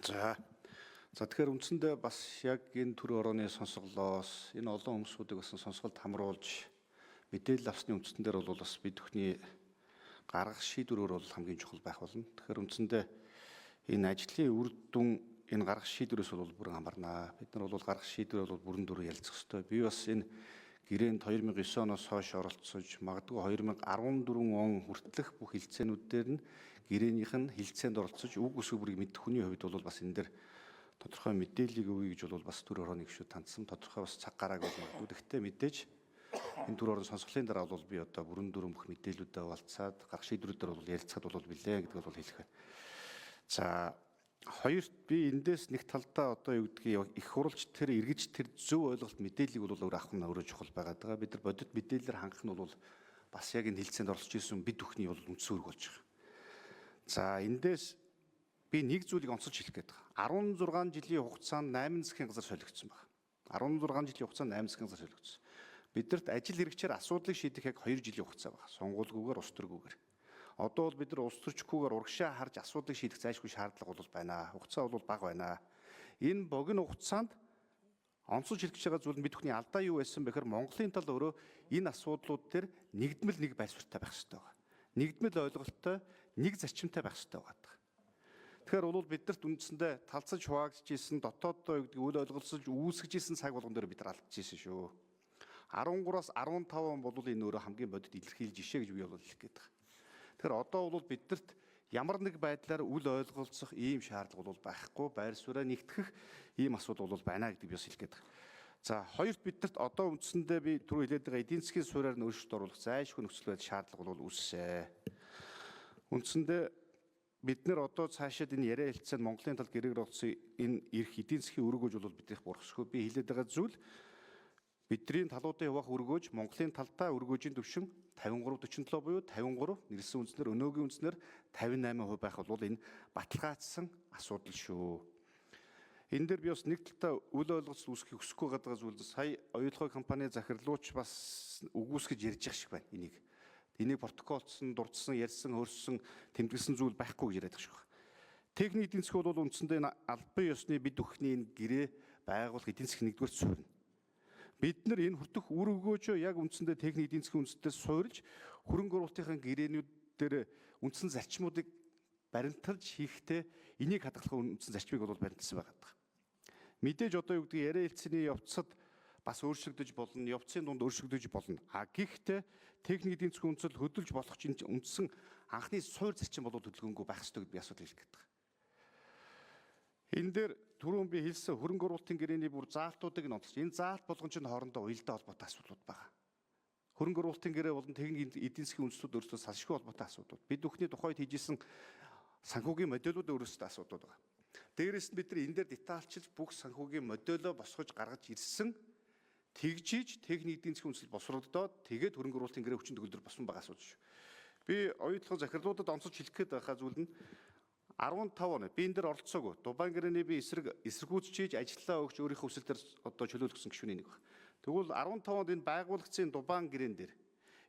За. За, тэгэхээр үндсэндээ бас яг энэ төр орооны сонсголоос энэ олон хүмүүсүүдийг бас сонсголд хамруулж мэдээлэл авсны үндсэн дээр бол бас бид бүхний гаргах шийдвэрээр бол хамгийн чухал байх болно. Тэгэхээр үндсэндээ энэ ажлын үр дүн энэ гаргах шийдвэрээс бол бүрэн хамаарнаа. Бид нар бол гаргах шийдвэр бол бүрэн дүрэн ялцах ёстой. Би бас энэ гэрээнд 2009 оноос хойш оролцож, магадгүй 2014 он хүртэлх бүх хилцээнүүд дээр нь гэрээнийх нь хилцээнд оролцож, үг үсэг бүрийг мэдэх хүний хувьд бол бас энэ дээр тодорхой мэдээллийг өгье гэж бол бас төр орооны гишүүд хандсан. Тодорхой бас цаг гарааг бол магадгүй. Гэхдээ мэдээж энэ төр орон сонсголын дараа бол би одоо бүрэн дүрэн бүх мэдээллүүдээ хуваалцаад, гарах шийдвэрүүдээр бол ярилцахад бол билээ гэдгийг бол хэлэх байна. За, хоёрт би эндээс нэг талдаа одоо юу гэдгийг их хуралч тэр эргэж тэр зөв ойлголт мэдээллийг бол өөр авах нь өөрөө чухал байгаад байгаа. Бид нар бодит мэдээлэлээр хангах нь бол бас яг энэ хилцээнд оролцож исэн бид бүхний бол үндсэн үүрэг болж байгаа. За, эндээс би нэг зүйлийг онцолж хэлэх гээд байгаа. 16 жилийн хугацаанд 8 засгийн газар солигдсон байна. 16 жилийн хугацаанд 8 засгийн газар солигдсон. Бидэрт ажил хэрэгчээр асуудлыг шийдэх яг 2 жилийн хугацаа байна. Сонгуулгүйгээр, улс төргүйгээр. Одоо бол бид нар улс төрчгүйгээр урагшаа харж асуудлыг шийдэх зайлшгүй шаардлага бол байна. Хугацаа бол бага байна. Энэ богино хугацаанд онцолж хэлэх гэж байгаа зүйл нь бид бүхний алдаа юу байсан бэхээр Монголын тал өөрөө энэ асуудлууд дээр нэгдмэл нэг байр суурьтай байх хэрэгтэй байгаа. Нэгдмэл ойлголттой, нэг зарчимтай байх хэрэгтэй байгаа. Тэгэхээр бол биднэрт үндсэндээ талцаж хуваагдж исэн, дотооддоо юу гэдгийг үл ойлголцож үүсгэж исэн цаг болгон дээр бид нар алдчихсэн шүү. 13-аас 15 он бол энэ өөрөө хамгийн бодит илэрхийлж жишээ гэж би бол хэлэх гээд байгаа. Тэгэхээр одоо бол биднэрт ямар нэг байдлаар үл ойлголцох ийм шаардлага бол байхгүй, байр сууриа нэгтгэх ийм асуудал бол байна гэдгийг би бас хэлэх гээд байгаа. За, хоёрт биднэрт одоо үндсэндээ би түрүү хэлээд байгаа эдийн засгийн суурьаар нь өөрчлөлт оруулах зайлшгүй нөхцөл байдал шаардлага бол үүссэн. Үндсэндээ бид нэр одоо цаашаад энэ яриа хэлцээнд Монголын тал гэрэг оролцсон энэ эрх эдийн засгийн өргөөж бол биднийх бурхсгүй. Би хэлээд байгаа зүйл бидний талуудын явах өргөөж Монголын талдаа өргөөжийн түвшин 53.47 буюу 53 нэрсэн үндснээр өнөөгийн үндснээр 58% байх бол энэ баталгаажсан асуудал шүү. Энэ дээр би бас нэг талдаа үл ойлголц үүсгэхийг хүсэхгүй байгаа зүйл сая оюутлагын компани захирлууч бас үгүйсгэж ярьж байгаа шиг байна энийг. Энийг протоколцсон, дурдсан, ярьсан, хөрссөн, тэмдэглэсэн зүйл байхгүй гэж яриад байгаа шиг байна. Техник эдийн засаг бол үндсэндээ энэ албан ёсны бид бүхний энэ гэрээ байгуулах эдийн засгийн нэгдүгээр суурь. Бид нар энэ хүртэх үр өгөөжөө яг үндсэндээ техник эдийн засгийн үндсээр суурилж хөрөнгө оруулалтын гэрээнүүд дээр үндсэн зарчмуудыг баримталж хийхдээ энийг хадгалах үндсэн зарчмыг бол баримталсан байгаа даа. Мэдээж одоо юу гэдгийг яриа хэлцээний явцад бас өөрчлөгдөж болно, явцын дунд өөрчлөгдөж болно. А гэхдээ техник эдийн засгийн үндсэл хөдөлж болох чинь үндсэн анхны суурь зарчим бол хөдөлгөөнгүй байх ёстой гэдгийг би асуудал хэлэх гээд байгаа. Энэ дээр түрүүн би хэлсэн хөрөнгө оруулалтын гэрээний бүр заалтуудыг нь онцолж, энэ заалт болгон чинь хоорондоо уялдаа холбоотой асуудлууд байгаа. Хөрөнгө оруулалтын гэрээ болон техник эдийн засгийн үндслүүд өөрсдөө салшгүй холбоотой асуудлууд. Бид бүхний тухайд хийжсэн санхүүгийн модельүүд өөрсдөө асуудлууд байгаа. Дээрээс нь бид нар энэ дээр детальчилж бүх санхүүгийн модельөө босгож гаргаж ирсэн, тэгжиж техник эдийн засгийн үндсэл босрогдоод тэгээд хөрөнгө оруулалтын гэрээ хүчин төгөлдөр босон байгаа асуудал шүү. Би оюутлогын захирлуудад онцолж хэлэх гээд байгаа зүйл нь 15 он би энэ дээр оролцоогүй. Дубайн гэрээний би эсрэг эсэргүүцэж хийж ажиллаа өгч өөрийнхөө хүсэл дээр одоо чөлөөлөх гэсэн гишүүний нэг баг. Тэгвэл 15 онд энэ байгуулагдсан Дубайн гэрээн дээр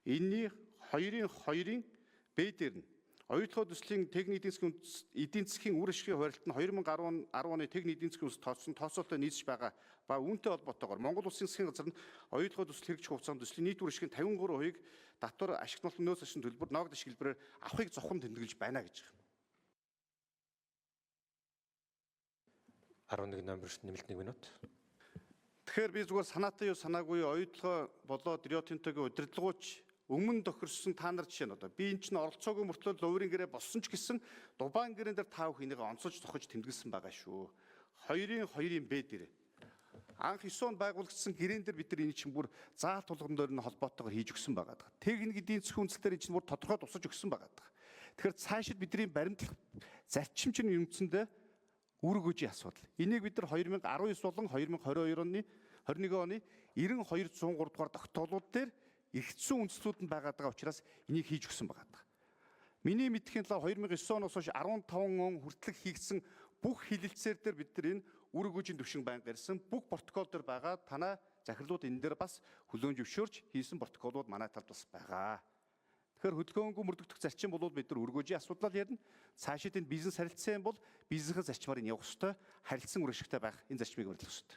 энэний 2-ын 2-ын Б дээр нь оюутлогын төслийн техник эдийн засгийн үр ашигын хуваарлт нь 2010 оны техник эдийн засгийн үндэс тооцсон тооцоолтой нийцж байгаа ба үүнтэй холбоотойгоор Монгол Улсын засгийн газар нь оюутлогын төсөл хэрэгжих хугацаанд төслийн нийт үр ашигын 53%-ийг татвар ашигт нөөц ашигын төлбөр ногд ашиг хэлбэрээр авахыг зовхон тэмдэглэж байна гэж байгаа. 11 номер нэмэлт 1 минут. Тэгэхээр би зүгээр санаатай юу санаагүй юу оюутлогоо болоод Рио Тинтогийн удирдлагууч өмнө тохирсон та нар жишээ нь одоо би энэ чинь оролцоогүй мөртлөө луурын гэрээ болсон ч гэсэн Дубайн гэрээн дээр та бүхэн энийг онцолж зохиж тэмдэглэсэн байгаа шүү. 2-ын 2-ын Б дээр анх 9 онд байгуулагдсан гэрээн дээр бид нар энэ чинь бүр заалт тулгам дээр нь холбоотойгоор хийж өгсөн байгаа даа. Техник эдийн засгийн үндсэлээр энэ чинь бүр тодорхой тусаж өгсөн байгаа даа. Тэгэхээр цаашид бидний баримтлах зарчим чинь үндсэндээ үр өгөөжийн асуудал. Энийг бид нар 2019 болон 2022 оны 21 оны 92 103 дугаар тогтоолууд дээр эргэцсэн үндслүүд нь байгаад байгаа учраас энийг хийж өгсөн байгаа даа. Миний мэдхийн талаар 2009 оноос хойш 15 он хүртэлх хийгдсэн бүх хилэлцээр дээр бид нар энэ үр өгөөжийн түвшин байнга ирсэн. Бүх протокол дээр байгаа танай захирлууд энэ дээр бас хүлээн зөвшөөрч хийсэн протоколууд манай талд бас байгаа. Тэгэхээр хөдөлгөөнгүй мөрдөгдөх зарчим бол бид нар өргөөжийн асуудлаар ярина. Цаашид энэ бизнес харилцан юм бол бизнесийн зарчмаар нь явах ёстой, харилцан үр ашигтай байх энэ зарчмыг барилах ёстой.